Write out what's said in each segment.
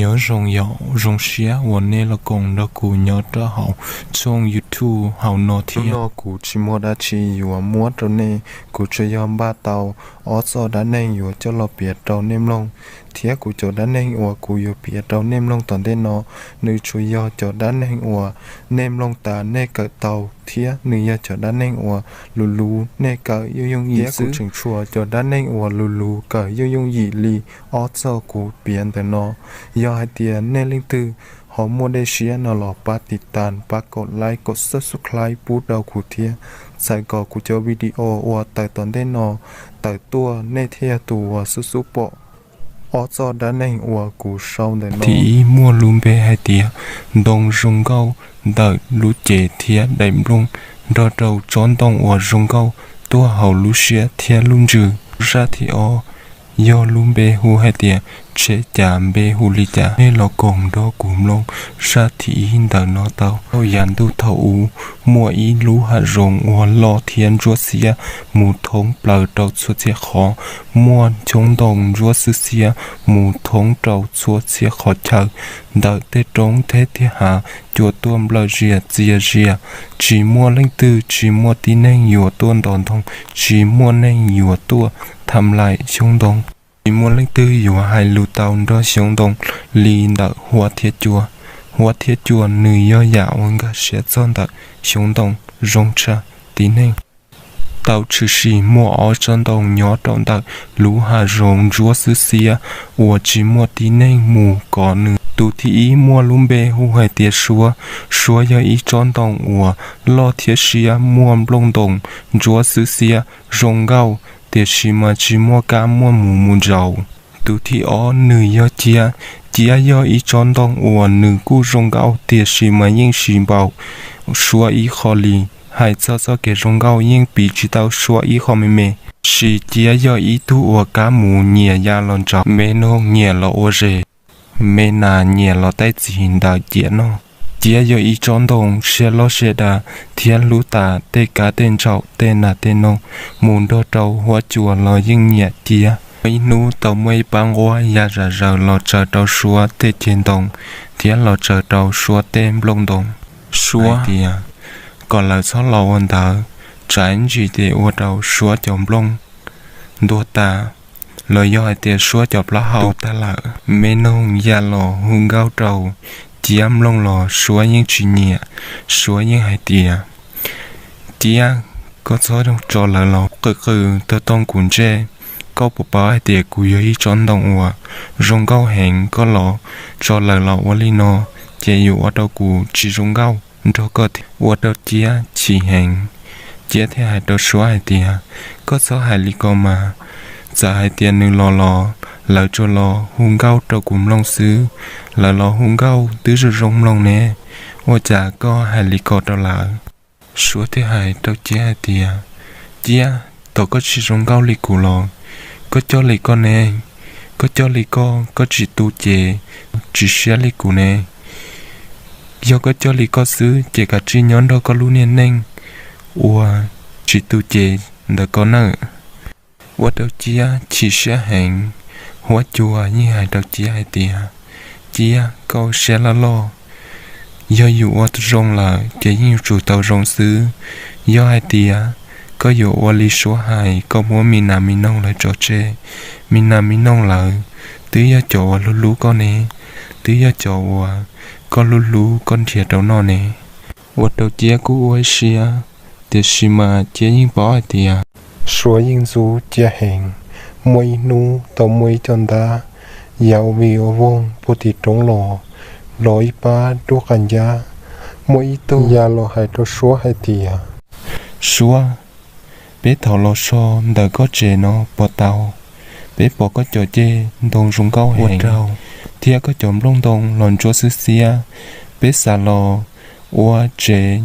Nyob zoo yom, zoo siab uas nej los koom nrog kuv nyob rau hauv tshooj YouTube hauv no thiab. Hnub no kuv tsis muaj dab tsi yuav muab rau nej, kuv tsuas yog npaj tau ob txoj dab neeg yuav coj los piav rau nej mloog, thiab kuv cov dab neeg uas kuv yuav piav rau nej mloog tom ntej no, nws tsuas yog cov dab neeg uas nej mloog tas nej kawm tau, thiab nws yog cov dab neeg uas luv luv nej kawm yooj yooj yim xwb. Kuv tseem tshuav cov dab neeg uas luv luv kawm yooj yooj yim li ob txoj kuv piav ntawm no. Yog hais tias nej leej twg ho muaj dej siab no los pab tiv tas, pab kom like, kom subscribe pub rau kuv thiab, txhawm kom kuv cov video uas tawm tom ntej no tawm tuaj nej thiaj yog tus uas xub xub pom ob txoj dab neeg uas kuv sau ntawm no. Thib ib muaj lub npe hais tias ntoo zoo nkauj ntawm lub cev thiab daim nplooj nrog rau tsob ntoo uas zoo nkauj tuaj hauv lub siab thiab lub ntsws. Zaj thib ob yog lub npe hu hais tias tsheb cav npe hu li cas, nej los koom nrog kuv mloog zaj thib ib ntawm no tau. Thaum yav ntuj thaum ub, muaj ib lub hav zoov uas loj thiab ntsuab xiab mus thoob plaws rau txhua txhia qhov, muaj xyoob ntoo ntsuab xwb xiab mus thoob rau txhua txhia qhov chaw ntawm tej roob tej hav, cua tuaj nplawm zias txias zias. Tsis muaj leej twg, tsis muaj tib neeg yuav tuaj ntos ntoo, tsis muaj neeg yuav tuaj tham laim xyoob ntoo. Tsis muaj leej twg yuav hais lus tau nrog xyoob ntoo li ntawm huab thiab cua. Huab thiab cua nws yog yam uas nkag siab txog ntawm xyoob ntoo zoo tshaj tib neeg. Tau tshwm sim muaj ob tsob ntoo nyob rau ntawm lub hav zoov ntsuab xwb xiab uas tsis muaj tib neeg mus kov nws. Tus thib ib muaj lub npe hu hais tias suab. Suab yog ib tsob ntoo uas loj thiab siab, muaj nplooj ntoo ntsuab xwb xiab zoo nkauj, tiam sis mas tsis muaj kab muaj mus mus ntsaum. Tus thib ob nws yog ciab. Ciab yog ib tsob ntoo uas nws kuj zoo nkauj tiam sis mas yeej tsis npaum suab ib qho li. Hais txog txoj kev zoo nkauj yeej piv tsis tau suab ib qho me me. Sis ciab yog ib tug uas kab mus nyias ya los ntsaum, me noog nyias los ua zes, me nas nyias los taij txiv ntawm ciab noj. Ciab yog ib tsob ntoo siab loj siab dav thiab hlub tas tej kab tej ntsaum tej nas tej noog, mus nrog rau huab cua los yeej nyiam ciab. Muaj ib hnub tau muaj ib pab nquab ya zam zaws los tsaws rau suab tej ceg ntoo thiab los tsaws rau suab tej nplooj ntoo. Suab tias kom lawv txhob los ua ntawd, tsam ib ntsis ces ua rau suab cov nplooj ntuag tas, los yog hais tias suab cov plaub hau tag lawm. Me noog ya los hu nkauj rau ciab mloog los suab yeej tsis nyiam. Suab yeej hais tias, ciab, koj txhob tso lawv los qw qw toog toog kuv ntsej. Koj puas paub hais tias kuv yog ib tsob ntoo uas zoo nkauj heev, koj los tso lawv los ua li no ces yuav ua rau kuv tsis zoo nkauj nrog koj thiab. Ua rau ciab chim heev. Ciab thiaj hais rau suab hais tias, koj txhob hais li ko mas, txawm hais tias nws los los lawv tsuas los hu nkauj rau kuv mloog xwb, lawv los hu nkauj twb zoo zoo mloog ne, ua cas koj hais li ko rau lawv? Suab thiaj hais rau ciab hais tias, ciab, thaum koj tsis zoo nkauj li kuv los koj coj li koj ne, koj coj li koj, koj tsis tu cev tsis siab li kuv ne. Yog koj coj li koj xwb ces kav tsij nyob nrog koj lub niag neej uas tsis tu cev ntawm koj nawb. Ua rau ciab chim siab heev. Huab cua yeej hais rau ciab hais tias, ciab, koj siab loj loj, yog yus ua zoo lawm ces yeej yuav tsum tau zoo xwb. Yog hais tias koj yuav ua li suab hais, koj muab me nas me noog lawv tso tseg, me nas me noog lawv twb yog cov uas hlub hlub koj ne, twb yog cov uas koj hlub hlub koj nrhiav rau noj ne. Ua rau ciab kuj ua ib siab, tiam sis mas ciab yeej paub hais tias suab yeej ntxub ciab heev. Muaj ib hnub tau muaj ib co ntab ya ua vig ua voog puag tim roob los, los ib pab dub qas ncab. Muaj ib tug ya los hais rau suab hais tias, suab, peb thov los so ntawm koj tsev no puas tau? Peb pom koj cov ceg ntoo zoo nkauj ua rau thiab koj cov nplooj ntoo los ntsuab xwb xiab. Peb xav los ua tsev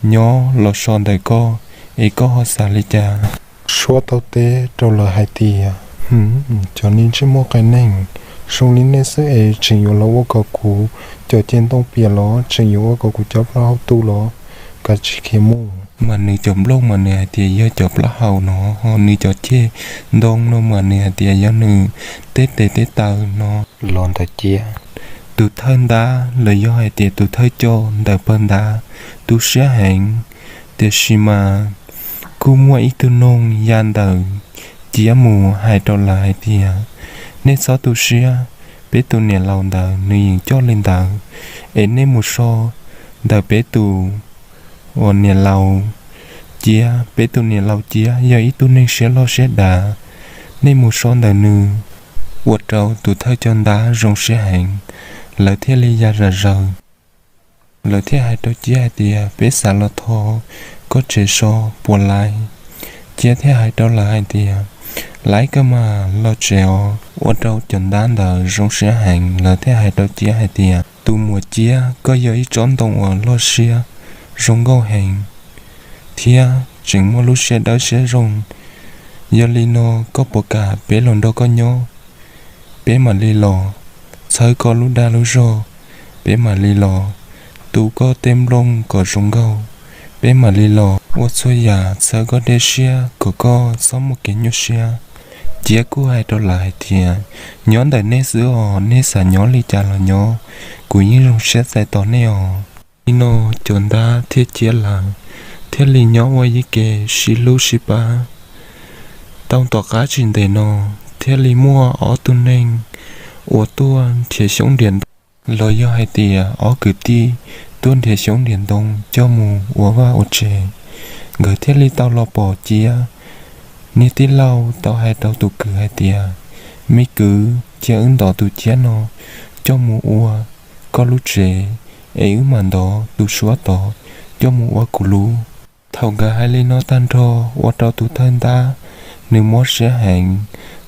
nyob los so ntawm koj, es koj ho xav li cas? Suab tau teb rau lawv hais tias, cov niag ntsej muag qias neeg, zoo li nej xwb es tseem yuav los ua kom kuv cov ceg ntoo piam los, tseem yuav ua kom kuv cov plaub hau tu los, kav tsij khiav mus. Mas nws cov nplooj mas nws hais tias yog cov plaub hau no, ho nws cov ceg ntoo no mas nws hais tias yog nws tej tes tej taw no. Los ntawm ciab, Tus thawj ntab los yog hais tias tus thawj coj ntawm pawg ntab tu siab heev, tiam sis mas kuj muaj ib tug noog ya ntawm ciab mus hais rau lawv hais tias, nej txhob tu siab, peb tus niam laus ntawd nws yeej coj li ntawd, es nej mus so ntawm peb tus uas niam laus ciab, peb tus niam laus ciab yog ib tug neeg siab loj siab dav, nej mus so ntawm nws. Ua rau tus thawj coj ntab zoo siab heev, lawv thiaj li ya zam zaws. Lawv thiaj hais rau ciab hais tias, peb xav los thov koj tsev so puas laib? Ciab thiaj hais rau lawv hais tias, laib kawg mas, los tsev os. Ua rau cov ntab ntawd zoo siab heev, lawv thiaj hais rau ciab hais tias, tus muam ciab, koj yog ib tsob ntoo uas loj siab zoo nkauj heev thiab tseem muaj lub siab dawb siab zoo. Yog li no koj puas kam peb los nrog koj nyob? Peb mam li los txhawb koj lub dag lub zog, peb mam li los tu koj tej nplooj kom zoo nkauj, peb mam li los ua txhua yam txhawb koj dej siab kom koj txhob muaj kev nyuaj siab. Ciab kuj hais rau lawv hais tias, nyob ntawm nej xwb os, nej xav nyob li cas los nyob, kuv yeej zoo siab txais tos nej os. Li no cov ntab thiaj ciab lawv, thiaj li nyob ua ib ke sib hlub sib pab. Tau tom qab tsis ntev no, thiaj li muaj ob tug neeg uas tuaj nrhiav xyoob nrhiav ntoo, los yog hais tias ob kwv tij tuaj nrhiav xyoob nrhiav ntoo coj mus ua vaj ua tsev. Nkawd thiaj li tau los pom ciab. Niag tij laug tau hais rau tus kwv hais tias, me kwv, cia wb ntov tus ciab no coj mus ua koj lub tsev, es wb mam ntov tus suab tod coj mus ua kuv lub. Thaum nkawd hais li no tag nrho, ua rau tus thawj ntab nws mob siab heev,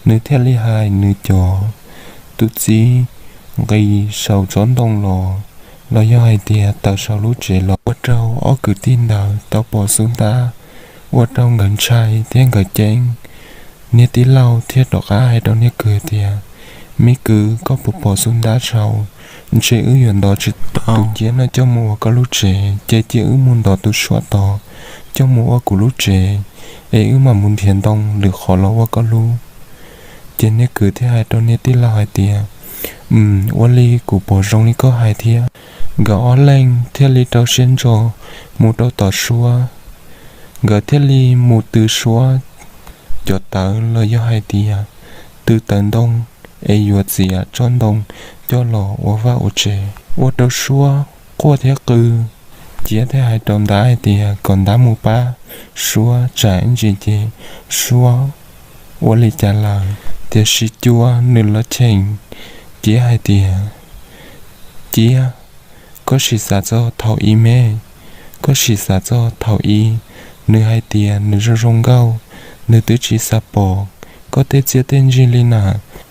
nws thiaj li hais nws cov tus txiv nqis saum tsob ntoo los, los yog hais tias tawm saum lub tsev los. Ua rau ob kwv tij ntawd tau pom xub ntab, ua rau nkawd ntshai thiab nkawd ceeb. Niag tij laug thiaj rov qab hais rau niag kwv tias, me kwv, koj puas pom xub ntab saud? Ntshe wb yuav ntov tsis tau tus ciab no coj mus ua koj lub tsev, ces cia wb mus ntov tus suab tod coj mus ua kuv lub tsev, es wb mam mus nrhiav ntoo lwm qhov los ua koj lub. Ces niag kwv thiaj hais rau niag tij laug hais tias, ua li kuv pom zoo li koj hais thiab. Nkawd ob leeg thiaj li rau siab ntso mus rau tom suab. Nkawd thiaj li mus tw suab cov tawv los yog hais tias tw tawv ntoo, es yuav txiav tsob ntoo coj los ua vaj ua tsev. Ua rau suab quaj thiab qw. Ciab thiaj hais rau ntab hais tias kom ntab mus pab suab tsam ib ntsis ces suab ua li cas lawm. Tiam sis cua nws los cheem ciab hais tias, ciab, koj sim xav txog thaum i me, koj sim xav txog thaum i nws hais tias nws zoo zoo nkauj, nws twb tsis xav pom koj tej txiaj tej ntsig li na.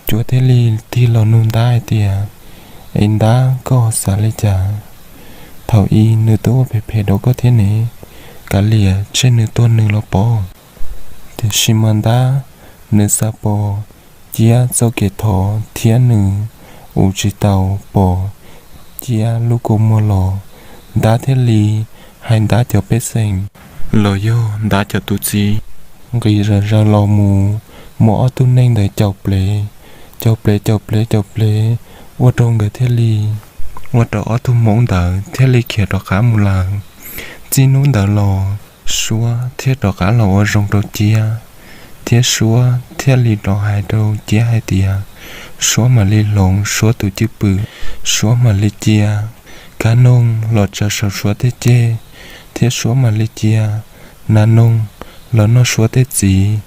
Cua thiaj li tig los nug ntab hais tias, es ntab, koj xav li cas? Thaum i nws twb ua phem phem rau koj thiab ne, kav liam tseg nws tuag nws los pov. Tiam sis mas ntab nws xav pom ciab txoj kev thov thiab nws ua tsis tau pom ciab lub kua muag los. Ntab thiaj li hais ntab cov pej xeem los yog ntab cov tus txiv nqis zom zaws los mus, muab ob tug neeg ntawd caum plev, caum plev caum plev caum plev, ua rau nkawd thiaj li, ua rau ob tug hmoob ntawd thiaj li khiav rov qab mus lawm. Txij hnub ntawd los suab thiaj rov qab los ua zoo rau ciab, thiab suab thiaj li rov hais rau ciab hais tias suab mam li hloov suab tus cwj pwm, suab mam li cia kab noog los tsaws saum suab tej ceg, thiab suab mam li cia nas noog los noj suab tej txiv,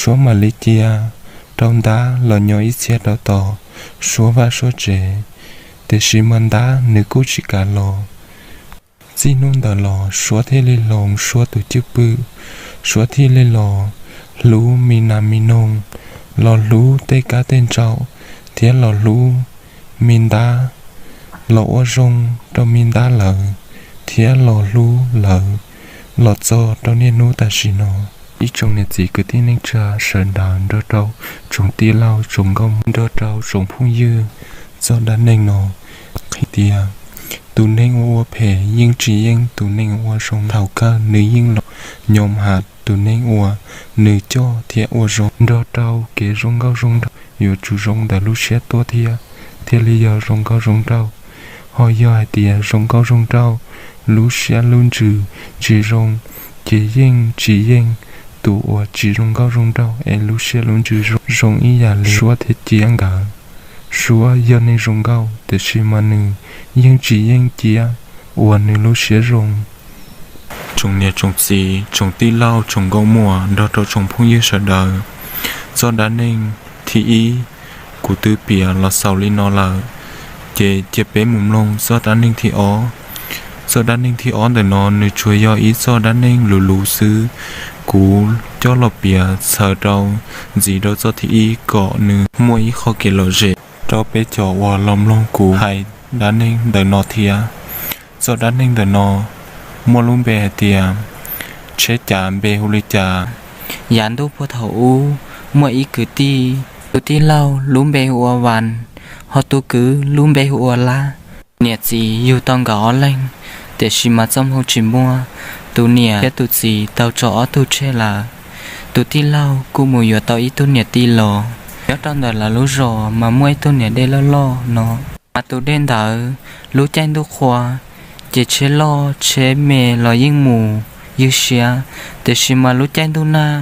suab mam li cia rau ntab los nyob ib txhia rau tom suab vaj suab tsev. Tiam sis mas ntab nws kuj tsis kam los. Txij hnub ntawd los suab thiaj li hloov suab tus cwj pwm, suab thiaj li los hlub me nas me noog, los hlub tej kab tej ntsaum, thiab los hlub me ntab, los ua zoo rau me ntab lawv, thiab los hlub lawv los txog rau niaj hnub tam sim no. Ib tsoom niam txiv kwv tij neej tsa sawv daws nrog rau tsoom tij laug tsoom nkauj nrog rau tsoom phooj ywg, txoj dab neeg no qhia tias tus neeg uas ua phem yeej tsis yeej tus neeg uas ua zoo, thaum kawg nws yeej los nyob hauv tus neeg uas nws coj thiab ua zoo. Nrog rau kev zoo nkauj zoo nraug yuav tsum zoo ntawm lub siab tuaj thiab thiaj li yog zoo nkauj zoo nraug. Ho yog hais tias zoo nkauj zoo nraug, lub siab lub ntsws tsis zoo, ces yeej tsis yeej tus uas tsis zoo nkauj zoo nraug es lub siab lub ntsws zoo ib yam li Suab thiab Ciab nkawd. Suab yog neeg zoo nkauj, tiam sis mas nws yeej tsis yeej Ciab uas nws lub siab zoo. Tsoom niam tsoom txiv, tsoom tij laug, tsoom nkauj muam nrog rau tsoom phooj ywg sawv daws, txoj dab neeg thib ib kuv twb piav los xaus li no lawm, ces cia peb mus mloog txoj dab neeg thib ob. Txoj dab neeg thib ob ntawm no nws tsuas yog ib txoj dab neeg luv luv xwb, kuv coj los piav txhawm rau ntxiv rau txoj thib ib kom nws muaj ib qho kev lom zem rau peb cov uas los mloog kuv hais dab neeg ntawm no thiab. Txoj dab neeg ntawm no muaj lub npe hais tias Tsheb Cav Npe Hu Li Cas. Yav ntuj puag thaum ub, muaj ib kwv tij, tus tij laug lub npe hu ua Vas, ho tus kwv lub npe hu ua Lab. Niam txiv yug tau nkawd ob leeg, tiam sis mas txoj hmoo tsis muaj, tus niam thiab tus txiv tau tso ob tug tseg lawm. Tus tij laug kuj mus yuav tau ib tug niam tij los. Nyob rau ntawm lawv lub zos mas muaj ib tug niam dej loj loj no, mas tus dej ntawd lub caij ntuj qhua ces tsheb loj tsheb me los yeej mus ywj siab, tiam sis mas lub caij ntuj nag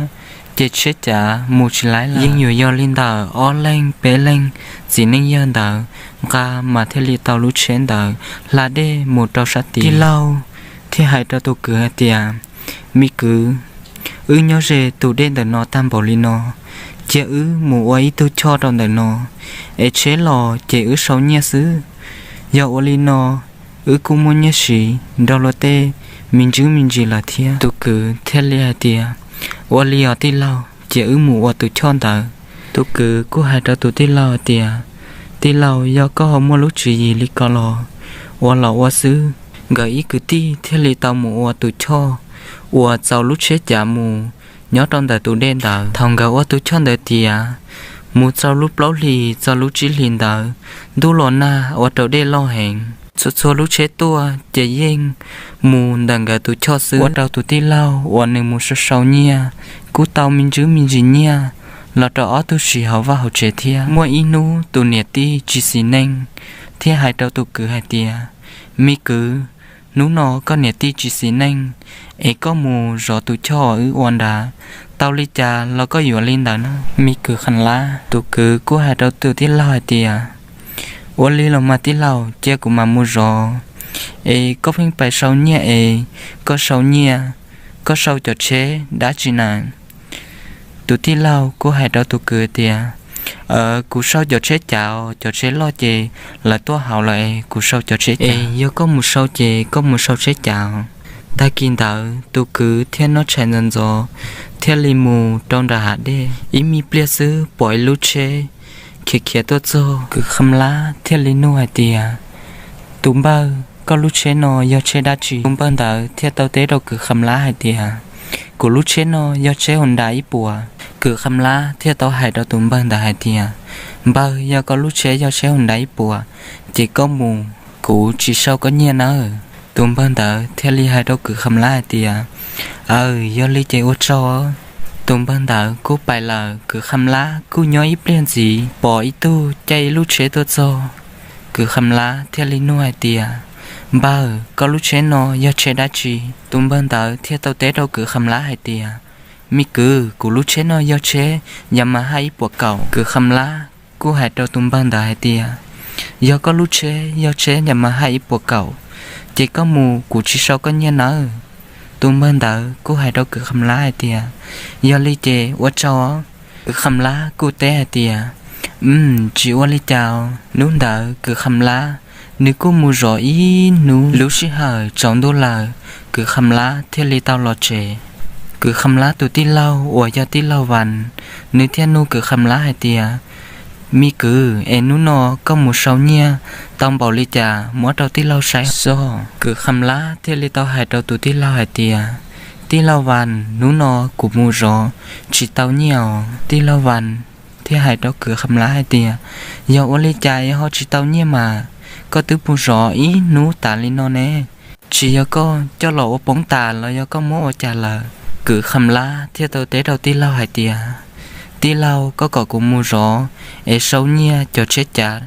ces tsheb cav mus tsis laib lawm. Yeej yuav yog li ntawm ob leeg peb leeg txiv neej yawg ntawd nqa mas thiaj li tau lub tsheb ntawd hla dej mus rau sab tid. Tij laug thiaj hais rau tus kwv hais tias, Me kwv, wb nyob ze tus dej ntawm no tag npaum li no, cia wb mus ua ib tug choj rau ntawm no, es tsheb los ces wb sau nyiaj xwb. Yog ua li no, wb kuj muaj nyiaj siv nrog luag tej me ntsis me ntsis lawm thiab. Tus kwv thiaj li hais tias, Ua li os tij laug, cia wb mus ua tus choj ntawd. Tus kwv kuj hais rau tus tij laug hais tias, Tij laug, yog koj ho muaj lub tswv yim li ko los ua los ua xwb. Nkawd ib kwv tij thiaj li tau mus ua tus choj uas txaus lub tsheb cav mus nyob rau ntawm tus dej ntawd. Thaum nkawd ua tus choj ntawd tiav, mus txog lub plaub hlis txog lub tsib hlis ntawd, ntuj los nag ua rau dej loj heev. Txhua txhua lub tsheb tuaj ces yeej mus ntawm nkawd tus choj xwb, ua rau tus tij laug uas nws mus sau sau nyiaj kuj tau me ntsis me ntsis nyiaj los rau ob tug siv hauv vaj hauv tsev thiab. Muaj ib hnub tus niam tij tsis xis neej thiaj hais rau tus kwv hais tias, Me kwv, hnub no koj niam tij tsis xis neej, es koj mus zov tus choj uas wb ua nrad, tau li cas los koj yuav li ntawd na, me kwv Kham Lab. Tus kwv kuj hais rau tus tij laug hais tias, Ua li los mas tij laug, cia kuv mam mus zov. Es koj pheej pais sau nyiaj es koj sau nyiaj, koj sau cov tsheb dab tsi na? Tus tij laug kuj hais rau tus kwv tias, Kuv sau cov tsheb cav, cov tsheb loj ces lawv tuaj hauv lawm es kuv sau cov tsheb cav. Es yog koj mus sau ces koj mus sau tsheb cav. Tag kis ntawd tus kwv thiaj noj tshais ntxov ntxov, thiaj li mus rau nram hav dej. Ib me pliag xwb pom ib lub tsheb khiav khiav tuaj txog. Kwv Kham Lab thiaj li nug hais tias, Tus npawg, koj lub tsheb no yog tsheb dab tsi? Tus npawg ntawd thiaj tau teb rau kwv Kham Lab hais tias, Kuv lub tsheb no yog tsheb Honda ib puas. Kwv Kham Lab thiaj tau hais rau tus npawg ntawd hais tias, Npawg, yog koj lub tsheb yog tsheb Honda ib puas, ces koj mus, kuv tsis sau koj nyiaj nawb. Tus npawg ntawd thiaj li hais rau kwv Kham Lab hais tias, Aw, yog li ces ua tsaug. Tus npawg ntawd kuj pais lawm. Kwv Kham Lab kuj nyob ib pliag ntxiv pom ib tug caij ib lub tsheb tuaj txog. Kwv Kham Lab thiaj li nug hais tias, Npawg, koj lub tsheb no yog tsheb dab tsi? Tus npawg ntawd thiaj tau teb rau kwv Kham Lab hais tias, Me kwv, kuv lub tsheb no yog tsheb Yamaha ib puas kaum. Kwv Kham Lab kuj hais rau tus npawg ntawd hais tias, Yog koj lub tsheb yog tsheb Yamaha ib puas kaum, ces koj mus, kuv tsis sau koj nyiaj nawb. Tus npawg ntawd kuj hais rau kwv Kham Lab hais tias, Yog li ces ua tsaug. Kwv Kham Lab kuj teb hais tias, Tsis ua li cas. Hnub ntawd kwv Kham Lab nws kuj mus zov ib hnub, lub sij hawm tsaus ntuj lawm, kwv Kham Lab thiaj li tau los tsev. Kwv Kham Lab tus tij laug uas yog tij laug Vas, nws thiaj nug kwv Kham Lab hais tias, Me kwv, es hnub no koj mus sau nyiaj tau npaum li cas muab rau tij laug saib xwb? Kwv Kham Lab thiaj li tau hais rau tus tij laug hais tias, Tij laug Vas, hnub no kuv mus zov tsis tau nyiaj os. Tij laug Vas thiaj hais rau kwv Kham Lab hais tias, Yog ua li cas es ho tsis tau nyiaj mas? Koj twb mus zov ib hnub tas li no ne, tsis yog koj coj los ua poob tas los yog koj muab ua cas lawm? Kwv Kham Lab thiaj tau teb rau tij laug hais tias, Tij laug, koj kom kuv mus zov es sau nyiaj cov tsheb cav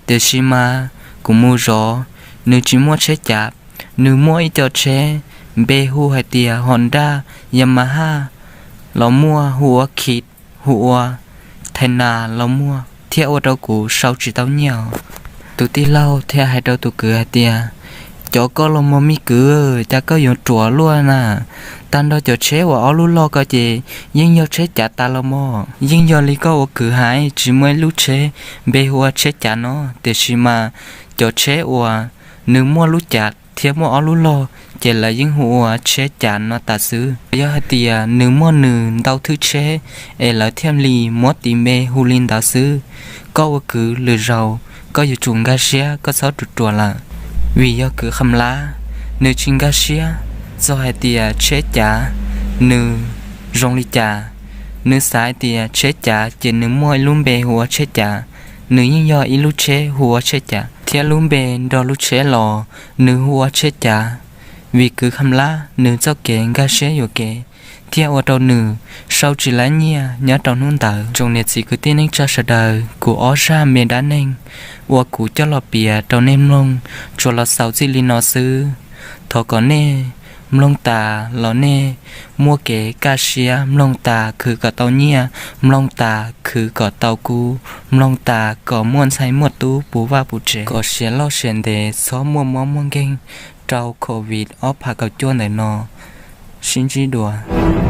Tiam sis mas kuv mus zov, nws tsis muaj tsheb cav. Nws muaj ib co tsheb npe hu hais tias Honda, Yamaha, los muaj hu ua Kit, hu ua Thainas los muaj, thiab ua rau kuv sau tsis tau nyiaj. Tus tij laug thiaj hais rau tus kwv hais tias, cov koj los mog me kwv, cas koj yuav ruam luaj na. Tag nrho cov tsheb uas ob lub log ko ces yeej yog tsheb cav tas los mog. Yeej yog li koj ua kwv hais, tsis muaj ib lub tsheb npe hu ua tsheb cav no, tiam sis mas cov tsheb uas nws muaj lub cav thiab muaj ob lub log ces lawv yeej hu ua tsheb cav no tas xwb. Yog hais tias nws muaj nws ntau thwj tsheb es lawv thiaj li muab tis npe hu li ntawd xwb. Koj ua kwv lwm zaus koj yuav tsum nkag siab, koj txhob ruam ruam lawm. Vim yog kwv Kham Lab, nws tsis nkag siab txog hais tias tsheb cav nws zoo li cas. Nws xav hais tias tsheb cav ces nws muaj ib lub npe hu ua tsheb cav, nws yeej yog ib lub tsheb hu ua tsheb cav, thiab lub npe nrog lub tsheb los nws hu ua tsheb cav. Vim kwv Kham Lab nws txoj kev nkag siab yuam kev thiaj ua rau nws sau tsis tau nyiaj nyob rau hnub ntawd. Tsoom niam txiv kwv tij neej tsa sawv daws, kuv ob zaj me dab neeg uas kuv coj los piav rau nej mloog tsuas los xaus txij li no xwb. Thov kom nej mloog tas los nej muaj kev kaj siab, mloog tas khwv kom tau nyiaj, mloog tas khwv kom tau kub, mloog tas kom muaj ntxhais muaj tub puv vaj puv tsev, kom siav loj siav ntev, txhob muaj mob muaj nkeeg rau COVID ob phav kaum cuaj ntawm no. Sib ntsib dua.